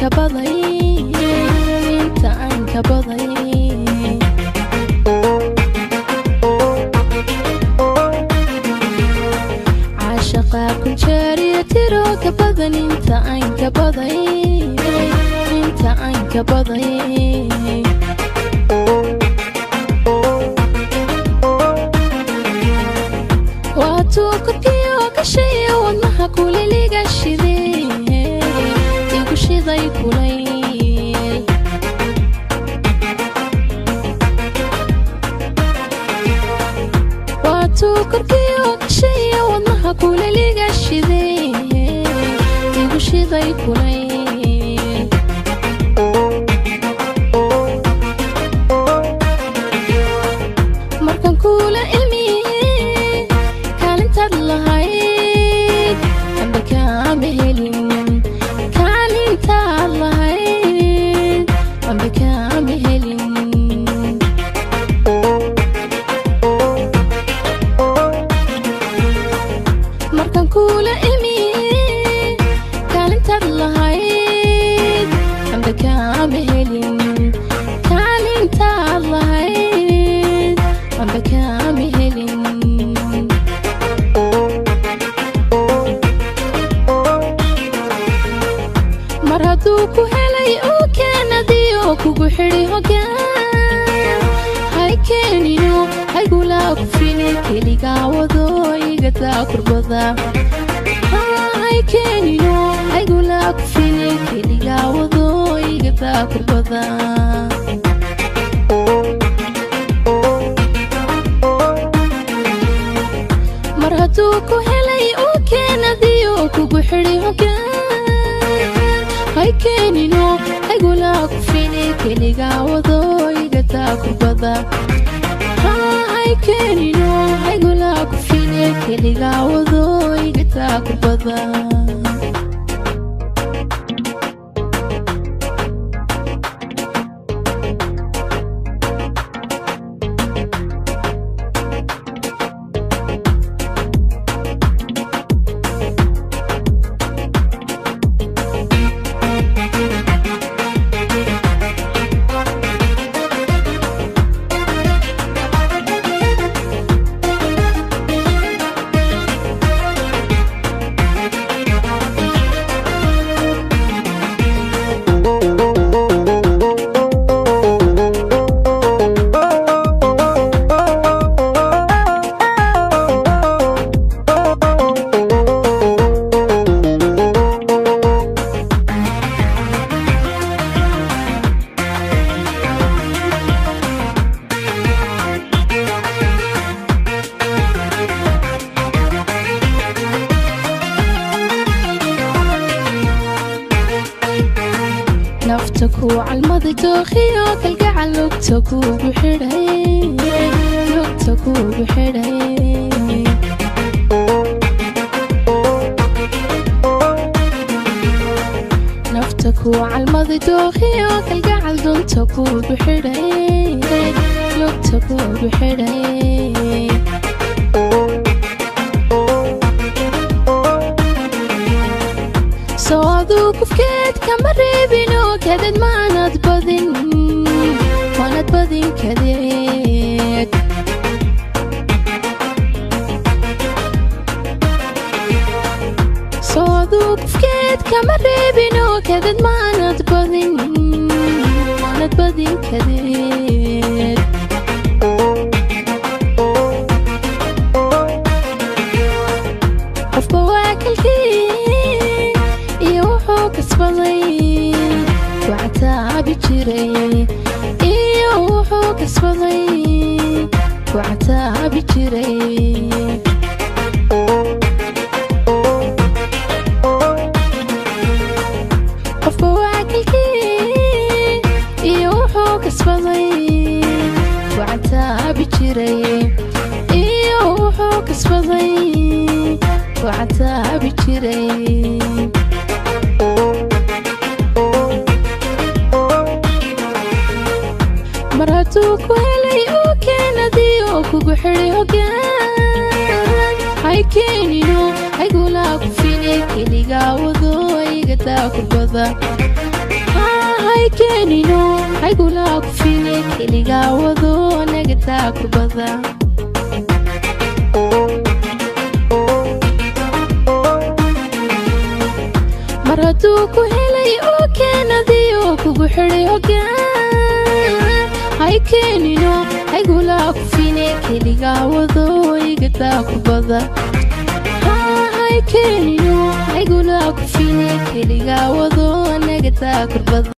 ka baday, inta aan ka baday. Caashaqa kun jeer iyo tiro ka badan inta aan ka baday, inta aan ka baday. Waatuu korkiyo kashayo wadnaha kuleliga shiday, igu shiday kulayl. Waatuu korkiyo kashayo wadnaha kuleliga shiday, igu shiday kulayl. Markaan kula ilmiyey kaalintaad lahayd amba kaama helin, kaalintaad lahayd amba kaama helin. Markaan kula ilmiyey kaalintaad lahayd amba kaama helin, kaalintaad lahayd amba kaama helin. Mar hadduu ku helay uu keenadiyo kugu xidhi hoggaan, hay keenino haygula kufine keligaa wado igadaa kurbada. Hay keenino haygula kufine keligaa wado igadaa kurbada. Mar hadduu ku helay uu keenadiyo kugu xidhi hoggaan, hay keenino haygula kufine keligaa wado igadaa kurbada. Hay keenino haygula kufine keligaa wado igadaa kurbada. Nafta ku calmaday dookhiyo kalgacal lugta kugu xidhay, lugta kugu xidhay. Nafta ku calmaday dookhiyo kalgacal dunta kugu xidhay, lugta kugu xidhay. Soo aduu kufkeed kama reebino kadeed maanad badin, maanad badin kadeed. Soo aduu kufkeed kama reebino kadeed maanad badin, maanad badin kadeed. Qofba waa kalkii iyo wuxuu kasbaday ku cataabi jiray, iyo wuxuu kasbaday ku cataabi jiray. Qofba waa kalkii iyo wuxuu kasbaday ku cataabi jiray, iyo wuxuu kasbaday ku cataabi jiray. Mar hadduu ku helay uu keenadiyo kugu xidhi hoggaan, hay keenino haygula kufine keligaa wado igadaa kurbada. Hay keenino, haygula kufine, keligaa wado nagataa kurbada. Mar hadduu ku helay oo keenadiyo kugu xidhay hoggaan, hay keenino, haygula kufine, keligaa wado igataa kurbada. Hay keenino, haygula kufine, keligaa wado nagataa kurbada.